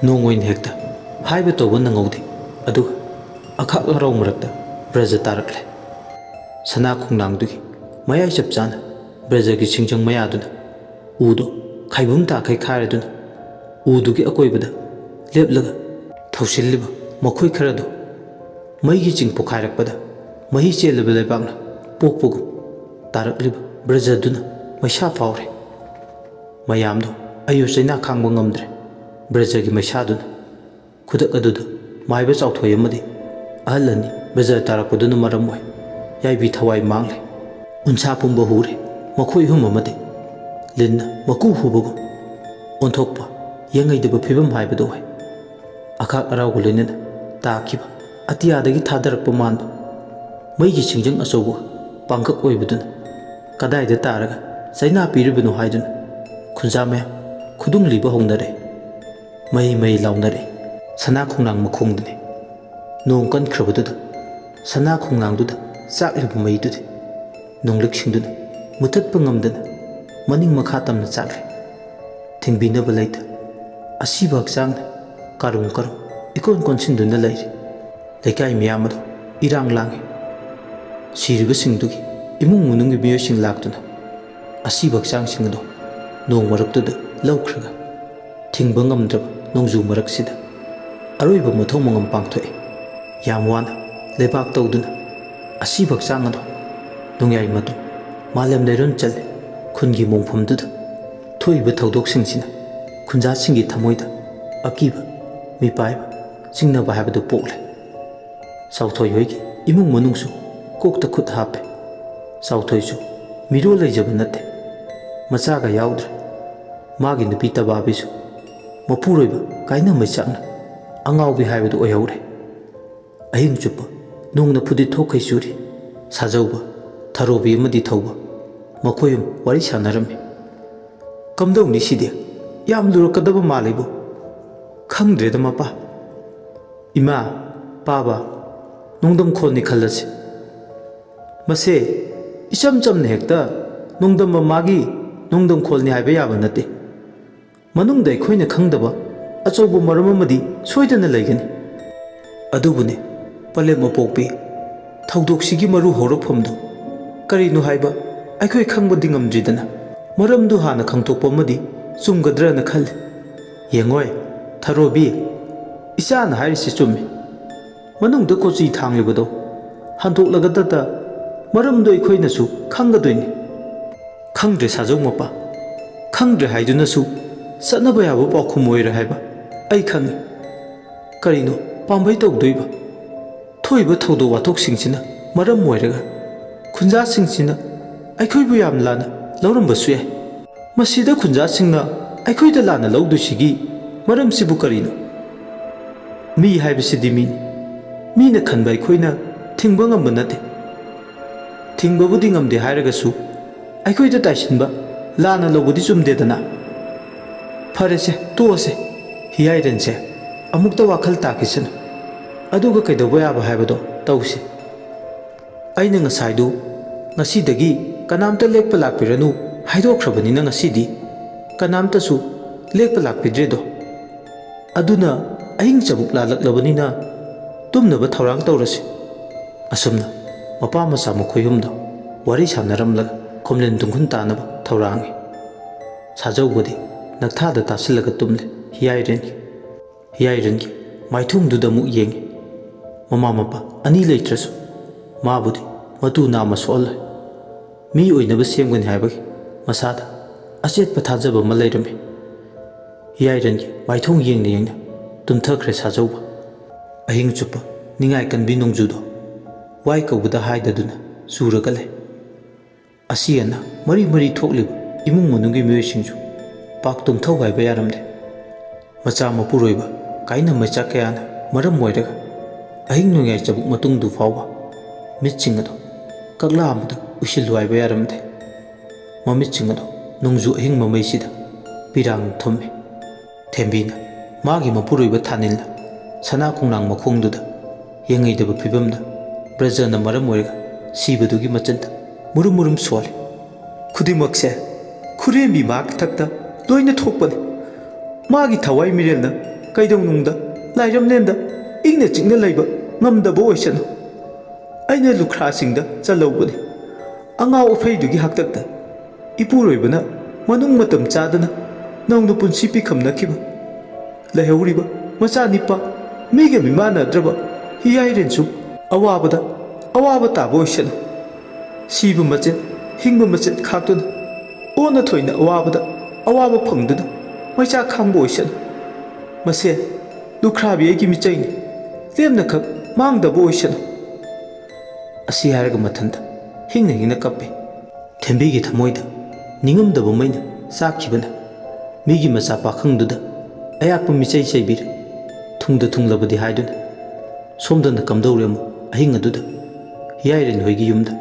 ꯅꯣꯡ ꯑꯣꯏꯅ ꯍꯦꯛꯇ ꯍꯥꯏꯕ ꯇꯧꯕ ꯅꯪꯍꯧꯗꯦ꯫ ꯑꯗꯨꯒ ꯑꯈꯥꯛ ꯑꯔꯥꯎ ꯃꯔꯛꯇ ꯕ꯭ꯔꯖ ꯇꯥꯔꯛꯂꯦ꯫ ꯁꯅꯥ ꯈꯣꯡꯅꯥꯡꯗꯨꯒꯤ ꯃꯌꯥꯏ ꯆꯞ ꯆꯥꯅ ꯕ꯭ꯔꯖꯒꯤ ꯁꯤꯡꯖꯪ ꯃꯌꯥꯗꯨꯅ ꯎꯗꯨ ꯈꯥꯏꯕꯨꯝ ꯇꯥꯈꯩ ꯈꯥꯏꯔꯗꯨꯅ ꯎꯗꯨꯒꯤ ꯑꯀꯣꯏꯕꯗ ꯂꯦꯞꯂꯒ ꯊꯧꯁꯤꯜꯂꯤꯕ ꯃꯈꯣꯏ ꯈꯔꯗꯨ ꯃꯩꯒꯤ ꯆꯤꯡ ꯄꯣꯈꯥꯏꯔꯛꯄꯗ ꯃꯍꯤ ꯆꯦꯜꯂꯕ ꯂꯩꯕꯥꯛꯅ ꯄꯣꯛꯄꯒꯨꯝ ꯇꯥꯔꯛꯂꯤꯕ ꯕ꯭ꯔꯖꯗꯨꯅ ꯃꯩꯁꯥ ꯐꯥꯎꯔꯦ꯫ ꯃꯌꯥꯝꯗꯨ ꯑꯌꯨ ꯆꯩꯅꯥ ꯈꯥꯡꯕ ꯉꯝꯗ꯭ꯔꯦ꯫ ꯕ꯭ꯔꯖꯒꯤ ꯃꯩꯁꯥꯗꯨꯅ ꯈꯨꯗꯛ ꯑꯗꯨꯗ ꯃꯥꯏꯕ ꯆꯥꯎꯊꯣꯏ ꯑꯃꯗꯤ ꯑꯍꯜ ꯑꯅꯤ ꯕ꯭ꯔꯖ ꯇꯥꯔꯛꯄꯗꯨꯅ ꯃꯔꯝ ꯑꯣꯏ ꯌꯥꯏꯕꯤ ꯊꯋꯥꯏ ꯃꯥꯡꯂꯦ꯫ ꯎꯟꯁꯥ ꯄꯨꯝꯕ ꯍꯨꯔꯦ꯫ ꯃꯈꯣꯏ ꯑꯍꯨꯝ ꯑꯃꯗꯤ ꯂꯤꯟꯅ ꯃꯀꯨ ꯍꯨꯕꯒꯨꯝ ꯑꯣꯟꯊꯣꯛꯄ, ꯌꯦꯡꯉꯩꯗꯕ ꯐꯤꯕꯝ ꯍꯥꯏꯕꯗꯨ ꯑꯣꯏ꯫ ꯑꯈꯥꯛ ꯑꯔꯥꯎꯒ ꯂꯣꯏꯅꯅ ꯇꯥꯈꯤꯕ ꯑꯇꯤꯌꯥꯗꯒꯤ ꯊꯥꯗꯔꯛꯄ ꯃꯥꯟꯕ ꯃꯩꯒꯤ ꯁꯤꯡꯖꯪ ꯑꯆꯧꯕ ꯄꯥꯡꯒꯛ ꯑꯣꯏꯕꯗꯨꯅ ꯀꯗꯥꯏꯗ ꯇꯥꯔꯒ ꯆꯩꯅꯥ ꯄꯤꯔꯤꯕꯅꯣ ꯍꯥꯏꯗꯨꯅ ꯈꯨꯟꯖꯥ ꯃꯌꯥꯝ ꯈꯨꯗꯨꯡ ꯂꯤꯕ ꯍꯧꯅꯔꯦ꯫ ꯃꯩ ꯃꯩ ꯂꯥꯎꯅꯔꯦ꯫ ꯁꯅꯥ ꯈꯣꯡꯅꯥꯡ ꯃꯈꯣꯡꯗꯅꯤ꯫ ꯅꯣꯡ ꯀꯟꯈ꯭ꯔꯕꯗꯨꯗ ꯁꯅꯥ ꯈꯣꯡꯅꯥꯡꯗꯨꯗ ꯆꯥꯛꯂꯤꯕ ꯃꯩꯗꯨꯗꯤ ꯅꯣꯡꯂꯤꯛꯁꯤꯡꯗꯨꯅ ꯃꯨꯊꯠꯄ ꯉꯝꯗꯅ ꯃꯅꯤꯡ ꯃꯈꯥ ꯇꯝꯅ ꯆꯥꯛꯂꯤ꯫ ꯊꯤꯡꯕꯤꯅꯕ ꯂꯩꯇ ꯑꯁꯤꯕ ꯍꯛꯆꯥꯡꯅ ꯀꯥꯔꯨꯝ ꯀꯥꯔꯨꯝ ꯏꯀꯣꯟ ꯀꯣꯟꯁꯤꯟꯗꯨꯅ ꯂꯩꯔꯤ꯫ ꯂꯩꯀꯥꯏ ꯃꯤꯌꯥꯝ ꯑꯗꯨ ꯏꯔꯥꯡ ꯂꯥꯡꯏ꯫ ꯁꯤꯔꯤꯕꯁꯤꯡꯗꯨꯒꯤ ꯏꯃꯨꯡ ꯃꯅꯨꯡꯒꯤ ꯃꯤꯑꯣꯏꯁꯤꯡ ꯂꯥꯛꯇꯨꯅ ꯑꯁꯤꯕ ꯍꯛꯆꯥꯡꯁꯤꯡ ꯑꯗꯨ ꯅꯣꯡ ꯃꯔꯛꯇꯨꯗ ꯂꯧꯈ꯭ꯔꯒ ꯊꯤꯡꯕ ꯉꯝꯗ꯭ꯔꯕ ꯅꯣꯡꯖꯨ ꯃꯔꯛꯁꯤꯗ ꯑꯔꯣꯏꯕ ꯃꯊꯧ ꯃꯉꯝ ꯄꯥꯡꯊꯣꯛꯏ꯫ ꯌꯥꯝ ꯋꯥꯅ ꯂꯩꯕꯥꯛ ꯇꯧꯗꯨꯅ ꯑꯁꯤꯕ ꯍꯛꯆꯥꯡ ꯑꯗꯣ ꯅꯣꯡꯌꯥꯏ ꯃꯇꯨꯡ ꯃꯥꯂꯦꯝ ꯂꯩꯔꯣꯟ ꯆꯜꯂꯤ꯫ ꯈꯨꯟꯒꯤ ꯃꯣꯡꯐꯝꯗꯨꯗ ꯊꯣꯛꯏꯕ ꯊꯧꯗꯣꯛꯁꯤꯡꯁꯤꯅ ꯈꯨꯟꯖꯥꯁꯤꯡꯒꯤ ꯊꯃꯣꯏꯗ ꯑꯀꯤꯕ, ꯃꯤꯄꯥꯏꯕ, ꯆꯤꯡꯅꯕ ꯍꯥꯏꯕꯗꯨ ꯄꯣꯛꯂꯦ꯫ ꯆꯥꯎꯊꯣꯏ ꯍꯣꯏꯒꯤ ꯏꯃꯨꯡ ꯃꯅꯨꯡꯁꯨ ꯀꯣꯛꯇ ꯈꯨꯠ ꯍꯥꯞꯄꯦ꯫ ꯆꯥꯎꯊꯣꯏꯁꯨ ꯃꯤꯔꯣꯜ ꯂꯩꯖꯕ ꯅꯠꯇꯦ꯫ ꯃꯆꯥꯒ ꯌꯥꯎꯗ꯭ꯔꯦ꯫ ꯃꯥꯒꯤ ꯅꯨꯄꯤ ꯇꯕꯥꯕꯤꯁꯨ ꯃꯄꯨꯔꯣꯏꯕ ꯀꯥꯏꯅ ꯃꯩꯆꯥꯛꯅ ꯑꯉꯥꯎꯕꯤ ꯍꯥꯏꯕꯗꯨ ꯑꯣꯏꯍꯧꯔꯦ꯫ ꯑꯍꯤꯡ ꯆꯨꯞꯄ ꯅꯣꯡꯅ ꯐꯨꯗꯤꯠ ꯊꯣꯛꯈꯩ ꯆꯨꯔꯤ꯫ ꯁꯥꯖꯧꯕ, ꯊꯔꯣꯕꯤ ꯑꯃꯗꯤ ꯊꯧꯕ ꯃꯈꯣꯏ ꯑꯍꯨꯝ ꯋꯥꯔꯤ ꯁꯥꯟꯅꯔꯝꯃꯤ꯫ "ꯀꯝꯗꯧꯅꯤ ꯁꯤꯗꯤ? ꯌꯥꯝ ꯂꯨꯔꯛꯀꯗꯕ ꯃꯥꯜꯂꯤꯕꯨ꯫ ꯈꯪꯗ꯭ꯔꯦꯗ ꯃꯄꯥ꯫ ꯏꯃꯥ, ꯄꯥꯕ, ꯅꯣꯡꯗꯝꯈꯣꯜꯅꯤ ꯈꯜꯂꯁꯤ꯫ ꯃꯁꯦ ꯏꯆꯝ ꯆꯝꯅ ꯍꯦꯛꯇ ꯅꯣꯡꯗꯝꯕ ꯃꯥꯒꯤ ꯅꯣꯡꯗꯝꯈꯣꯜꯅꯤ ꯍꯥꯏꯕ ꯌꯥꯕ ꯅꯠꯇꯦ꯫ ꯃꯅꯨꯡꯗ ꯑꯩꯈꯣꯏꯅ ꯈꯪꯗꯕ ꯑꯆꯧꯕ ꯃꯔꯝ ꯑꯃꯗꯤ ꯁꯣꯏꯗꯅ ꯂꯩꯒꯅꯤ꯫ ꯑꯗꯨꯕꯨꯅꯦ, ꯄꯂꯦꯝ ꯑꯄꯣꯛꯄꯤ, ꯊꯧꯗꯣꯛꯁꯤꯒꯤ ꯃꯔꯨ ꯍꯧꯔꯛꯐꯝꯗꯨ ꯀꯔꯤꯅꯣ ꯍꯥꯏꯕ ꯑꯩꯈꯣꯏ ꯈꯪꯕꯗꯤ ꯉꯝꯗ꯭ꯔꯤꯗꯅ꯫ ꯃꯔꯝꯗꯨ ꯍꯥꯟꯅ ꯈꯪꯗꯣꯛꯄ ꯑꯃꯗꯤ ꯆꯨꯝꯒꯗ꯭ꯔꯅ ꯈꯜꯂꯤ꯫ ꯌꯦꯡꯉꯣꯏ, ꯊꯔꯣꯕꯤ, ꯏꯆꯥꯅ ꯍꯥꯏꯔꯤꯁꯤ ꯆꯨꯝꯃꯤ꯫ ꯃꯅꯨꯡꯗ ꯀꯣꯆꯤ ꯊꯥꯡꯂꯤꯕꯗꯣ ꯍꯟꯗꯣꯛꯂꯒꯗꯇ ꯃꯔꯝꯗꯣ ꯑꯩꯈꯣꯏꯅꯁꯨ ꯈꯪꯒꯗꯣꯏꯅꯤ꯫" "ꯈꯪꯗ꯭ꯔꯦ ꯁꯥꯖꯧ ꯃꯄꯥ, ꯈꯪꯗ꯭ꯔꯦ ꯍꯥꯏꯗꯨꯅꯁꯨ ꯆꯠꯅꯕ ꯌꯥꯕ ꯄꯥꯎꯈꯨꯝ ꯑꯣꯏꯔꯣꯏ ꯍꯥꯏꯕ ꯑꯩ ꯈꯪꯏ꯫ ꯀꯔꯤꯅꯣ ꯄꯥꯝꯕꯩ ꯇꯧꯗꯣꯏꯕ? ꯊꯣꯛꯏꯕ ꯊꯧꯗꯣꯛ ꯋꯥꯊꯣꯛꯁꯤꯡꯁꯤꯅ ꯃꯔꯝ ꯑꯣꯏꯔꯒ ꯈꯨꯟꯖꯥꯁꯤꯡꯁꯤꯅ ꯑꯩꯈꯣꯏꯕꯨ ꯌꯥꯝ ꯂꯥꯟꯅ ꯂꯧꯔꯝꯕꯁꯨ ꯌꯥꯏ꯫ ꯃꯁꯤꯗ ꯈꯨꯟꯖꯥꯁꯤꯡꯅ ꯑꯩꯈꯣꯏꯗ ꯂꯥꯟꯅ ꯂꯧꯗꯣꯏꯁꯤꯒꯤ ꯃꯔꯝꯁꯤꯕꯨ ꯀꯔꯤꯅꯣ? ꯃꯤ ꯍꯥꯏꯕꯁꯤꯗꯤ ꯃꯤꯅꯤ꯫ ꯃꯤꯅ ꯈꯟꯕ ꯑꯩꯈꯣꯏꯅ ꯊꯤꯡꯕ ꯉꯝꯕ ꯅꯠꯇꯦ꯫ ꯊꯤꯡꯕꯕꯨꯗꯤ ꯉꯝꯗꯦ ꯍꯥꯏꯔꯒꯁꯨ ꯑꯩꯈꯣꯏꯗ ꯇꯥꯏꯁꯤꯟꯕ, ꯂꯥꯟꯅ ꯂꯧꯕꯗꯤ ꯆꯨꯝꯗꯦꯗꯅ꯫" "ꯐꯔꯦꯁꯦ, ꯇꯣꯛꯑꯁꯦ꯫ ꯍꯤꯌꯥꯏꯔꯦꯟꯁꯦ ꯑꯃꯨꯛꯇ ꯋꯥꯈꯜ ꯇꯥꯈꯤꯁꯅꯨ꯫ ꯑꯗꯨꯒ ꯀꯩꯗꯧꯕ ꯌꯥꯕ ꯍꯥꯏꯕꯗꯣ ꯇꯧꯁꯤ꯫ ꯑꯩꯅ ꯉꯁꯥꯏꯗꯨ ꯉꯁꯤꯗꯒꯤ ꯀꯅꯥꯝꯇ ꯂꯦꯛꯄ ꯂꯥꯛꯄꯤꯔꯅꯨ ꯍꯥꯏꯗꯣꯛꯈ꯭ꯔꯕꯅꯤꯅ ꯉꯁꯤꯗꯤ ꯀꯅꯥꯝꯇꯁꯨ ꯂꯦꯛꯄ ꯂꯥꯛꯄꯤꯗ꯭ꯔꯦꯗꯣ꯫ ꯑꯗꯨꯅ ꯑꯍꯤꯡ ꯆꯕꯨꯛ ꯂꯥꯜꯂꯛꯂꯕꯅꯤꯅ ꯇꯨꯝꯅꯕ ꯊꯧꯔꯥꯡ ꯇꯧꯔꯁꯤ꯫" ꯑꯁꯨꯝꯅ ꯃꯄꯥ ꯃꯆꯥ ꯃꯈꯣꯏ ꯑꯍꯨꯝꯗꯣ ꯋꯥꯔꯤ ꯁꯥꯟꯅꯔꯝꯂꯒ ꯈꯣꯝꯂꯦꯟ ꯇꯨꯡꯈꯨꯟ ꯇꯥꯅꯕ ꯊꯧꯔꯥꯡꯉꯤ꯫ ꯁꯥꯖꯧꯕꯗꯤ ꯅꯛꯊꯥꯗ ꯇꯥꯁꯤꯜꯂꯒ ꯇꯨꯝꯂꯦ꯫ ꯍꯤꯌꯥꯏꯔꯦꯟꯒꯤ ꯍꯤꯌꯥꯏꯔꯦꯟꯒꯤ ꯃꯥꯏꯊꯣꯡꯗꯨꯗ ꯑꯃꯨꯛ ꯌꯦꯡꯉꯤ꯫ ꯃꯃꯥ ꯃꯄꯥ ꯑꯅꯤ ꯂꯩꯇ꯭ꯔꯁꯨ ꯃꯥꯕꯨꯗꯤ ꯃꯇꯨ ꯅꯥꯝꯃ ꯁꯣꯛꯍꯜꯂꯣꯏ꯫ ꯃꯤ ꯑꯣꯏꯅꯕ ꯁꯦꯝꯒꯅꯤ ꯍꯥꯏꯕꯒꯤ ꯃꯁꯥꯗ ꯑꯆꯦꯠꯄ ꯊꯥꯖꯕ ꯑꯃ ꯂꯩꯔꯝꯃꯤ꯫ ꯍꯤꯌꯥꯏꯔꯦꯟꯒꯤ ꯃꯥꯏꯊꯣꯡ ꯌꯦꯡꯅ ꯌꯦꯡꯅ ꯇꯨꯝꯊꯈ꯭ꯔꯦ ꯁꯥꯖꯧꯕ꯫ ꯑꯍꯤꯡ ꯆꯨꯞꯄ ꯅꯤꯡꯉꯥꯏ ꯀꯟꯕꯤ ꯅꯣꯡꯖꯨꯗꯣ ꯋꯥꯏ ꯀꯧꯕꯗ ꯍꯥꯏꯗꯗꯨꯅ ꯆꯨꯔꯒ ꯂꯩ꯫ ꯑꯁꯤ ꯑꯅꯥ ꯃꯔꯤ ꯃꯔꯤ ꯊꯣꯛꯂꯤꯕ ꯏꯃꯨꯡ ꯃꯅꯨꯡꯒꯤ ꯃꯤꯑꯣꯏꯁꯤꯡꯁꯨ ꯄꯥꯛ ꯇꯨꯝꯊꯧ ꯍꯥꯏꯕ ꯌꯥꯔꯝꯗꯦ꯫ ꯃꯆꯥ ꯃꯄꯨꯔꯣꯏꯕ ꯀꯥꯏꯅ ꯃꯩꯆꯥꯛ ꯀꯌꯥꯅ ꯃꯔꯝ ꯑꯣꯏꯔꯒ ꯑꯍꯤꯡ ꯅꯣꯡꯌꯥꯏ ꯆꯕꯨꯛ ꯃꯇꯨꯡꯗꯨ ꯐꯥꯎꯕ ꯃꯤꯠꯁꯤꯡ ꯑꯗꯨ ꯀꯛꯂꯥ ꯑꯃꯗ ꯎꯏꯁꯤꯜꯂꯨ ꯍꯥꯏꯕ ꯌꯥꯔꯝꯗꯦ꯫ ꯃꯃꯤꯠꯁꯤꯡ ꯑꯗꯨ ꯅꯣꯡꯖꯨ ꯑꯍꯤꯡ ꯃꯃꯩꯁꯤꯗ ꯄꯤꯔꯥꯡꯅ ꯊꯨꯝꯃꯤ꯫ ꯊꯦꯝꯕꯤꯅ ꯃꯥꯒꯤ ꯃꯄꯨꯔꯣꯏꯕ ꯊꯥꯅꯤꯜꯅ ꯁꯅꯥ ꯈꯣꯡꯅꯥꯡ ꯃꯈꯣꯡꯗꯨꯗ ꯌꯦꯡꯉꯩꯗꯕ ꯐꯤꯕꯝꯗ ꯕ꯭ꯔꯖꯅ ꯃꯔꯝ ꯑꯣꯏꯔꯒ ꯁꯤꯕꯗꯨꯒꯤ ꯃꯆꯤꯟꯗ ꯃꯨꯔꯨꯝ ꯃꯨꯔꯨꯝ ꯁꯣꯜꯂꯤ꯫ ꯈꯨꯗꯤꯡꯃꯛꯁꯦ ꯈꯨꯔꯦꯝꯕꯤ ꯃꯥꯊꯛꯇ ꯂꯣꯏꯅ ꯊꯣꯛꯄꯅꯤ꯫ ꯃꯥꯒꯤ ꯊꯋꯥꯏ ꯃꯤꯔꯦꯜꯅ ꯀꯩꯗꯧꯅꯨꯡꯗ ꯂꯥꯏꯔꯝꯂꯦꯟꯗ ꯏꯪꯅ ꯆꯤꯛꯅ ꯂꯩꯕ ꯉꯝꯗꯕ ꯑꯣꯏꯁꯅꯨ꯫ ꯑꯩꯅ ꯂꯨꯈ꯭ꯔꯥꯁꯤꯡꯗ ꯆꯜꯍꯧꯕꯅꯤ꯫ ꯑꯉꯥꯎ ꯑꯐꯩꯗꯨꯒꯤ ꯍꯥꯛꯇꯛꯇ ꯏꯄꯨꯔꯣꯏꯕꯅ ꯃꯅꯨꯡ ꯃꯇꯝ ꯆꯥꯗꯅ ꯅꯧꯅ ꯄꯨꯟꯁꯤ ꯄꯤꯈꯝꯅꯈꯤꯕ ꯂꯩꯍꯧꯔꯤꯕ ꯃꯆꯥꯅꯤꯄꯥ ꯃꯤꯒ ꯃꯤꯃꯥꯟꯅꯗ꯭ꯔꯕ ꯍꯤꯌꯥꯏꯔꯦꯟꯁꯨ ꯑꯋꯥꯕꯗ ꯑꯋꯥꯕ ꯇꯥꯕ ꯑꯣꯏꯁꯅꯨ꯫ ꯁꯤꯕ ꯃꯆꯦꯠ ꯍꯤꯡꯕ ꯃꯆꯦꯠ ꯈꯥꯛꯇꯨꯅ ꯑꯣꯟꯅ ꯊꯣꯏꯅ ꯑꯋꯥꯕꯗ ꯑꯋꯥꯕ ꯐꯪꯗꯨꯅ ꯃꯩꯆꯥꯛ ꯈꯥꯡꯕ ꯑꯣꯏꯁꯅꯨ꯫ ꯃꯁꯦ ꯂꯨꯈ꯭ꯔꯥꯕꯤ ꯑꯩꯒꯤ ꯃꯤꯆꯩꯅꯤ, ꯂꯦꯝꯅꯈꯛ ꯃꯥꯡꯗꯕ ꯑꯣꯏꯁꯅꯨ꯫ ꯑꯁꯤ ꯍꯥꯏꯔꯒ ꯃꯊꯟꯇ ꯍꯤꯡꯅ ꯍꯤꯡꯅ ꯀꯞꯄꯦ꯫ ꯊꯦꯝꯕꯤꯒꯤ ꯊꯃꯣꯏꯗ ꯅꯤꯡꯉꯝꯗꯕ ꯃꯩꯅ ꯆꯥꯛꯈꯤꯕꯅ ꯃꯤꯒꯤ ꯃꯆꯥ ꯄꯥꯈꯪꯗꯨꯗ ꯑꯌꯥꯛꯄ ꯃꯤꯆꯩ ꯆꯩꯕꯤꯔꯦ꯫ ꯊꯨꯡꯗ ꯊꯨꯡꯂꯕꯗꯤ ꯍꯥꯏꯗꯨꯅ ꯁꯣꯝꯗꯅ ꯀꯝꯗꯧꯔꯦ ꯑꯃꯨꯛ ꯑꯍꯤꯡ ꯑꯗꯨꯗ ꯍꯤꯌꯥꯏꯔꯦꯟ ꯍꯣꯏꯒꯤ ꯌꯨꯝꯗ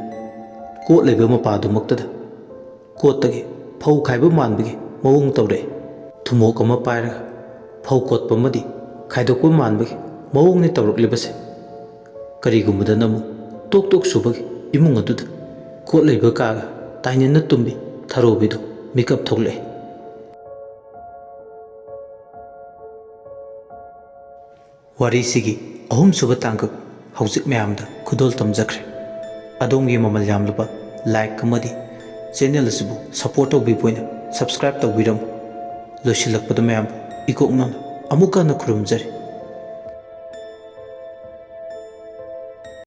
ꯀꯣꯠ ꯂꯩꯕ ꯃꯄꯥꯗꯨꯃꯛꯇꯗ ꯀꯣꯠꯇꯒꯤ ꯐꯧ ꯈꯥꯏꯕ ꯃꯥꯟꯕꯒꯤ ꯃꯑꯣꯡ ꯇꯧꯔꯛꯑꯦ꯫ ꯊꯨꯝꯃꯣꯛ ꯑꯃ ꯄꯥꯏꯔꯒ ꯐꯧ ꯀꯣꯠꯄ ꯑꯃꯗꯤ ꯈꯥꯏꯗꯣꯛꯄ ꯃꯥꯟꯕꯒꯤ ꯃꯑꯣꯡꯅꯤ ꯇꯧꯔꯛꯂꯤꯕꯁꯦ꯫ ꯀꯔꯤꯒꯨꯝꯕꯗꯅ ꯑꯃꯨꯛ ꯇꯣꯛ ꯇꯣꯛ ꯁꯨꯕꯒꯤ ꯏꯃꯨꯡ ꯑꯗꯨꯗ ꯀꯣꯠ ꯂꯩꯕ ꯀꯥꯒ ꯇꯥꯏꯅꯅ ꯇꯨꯝꯕꯤ ꯊꯔꯣꯕꯤꯗꯨ ꯃꯤꯀꯞ ꯊꯣꯛꯂꯛꯑꯦ꯫ ꯋꯥꯔꯤꯁꯤꯒꯤ ꯑꯍꯨꯝꯁꯨꯕ ꯇꯥꯡꯀꯛ ꯍꯧꯖꯤꯛ ꯃꯌꯥꯝꯗ ꯈꯨꯗꯣꯜ ꯇꯝꯖꯈ꯭ꯔꯦ꯫ ꯑꯗꯣꯝꯒꯤ ꯃꯃꯜ ꯌꯥꯝꯂꯕ like ꯑꯃꯗꯤ channel ꯑꯁꯤꯕꯨ support ꯇꯧꯕꯤꯕ ꯑꯣꯏꯅ ꯁꯕꯁꯀ꯭ꯔꯥꯏꯕ ꯇꯧꯕꯤꯔꯝꯃꯨ꯫ ꯂꯣꯏꯁꯤꯜꯂꯛꯄꯗ ꯃꯌꯥꯝꯕꯨ ꯏꯀꯣꯛꯅꯅ ꯑꯃꯨꯛꯀ ꯍꯟꯅ ꯈꯨꯔꯨꯝꯖꯔꯤ꯫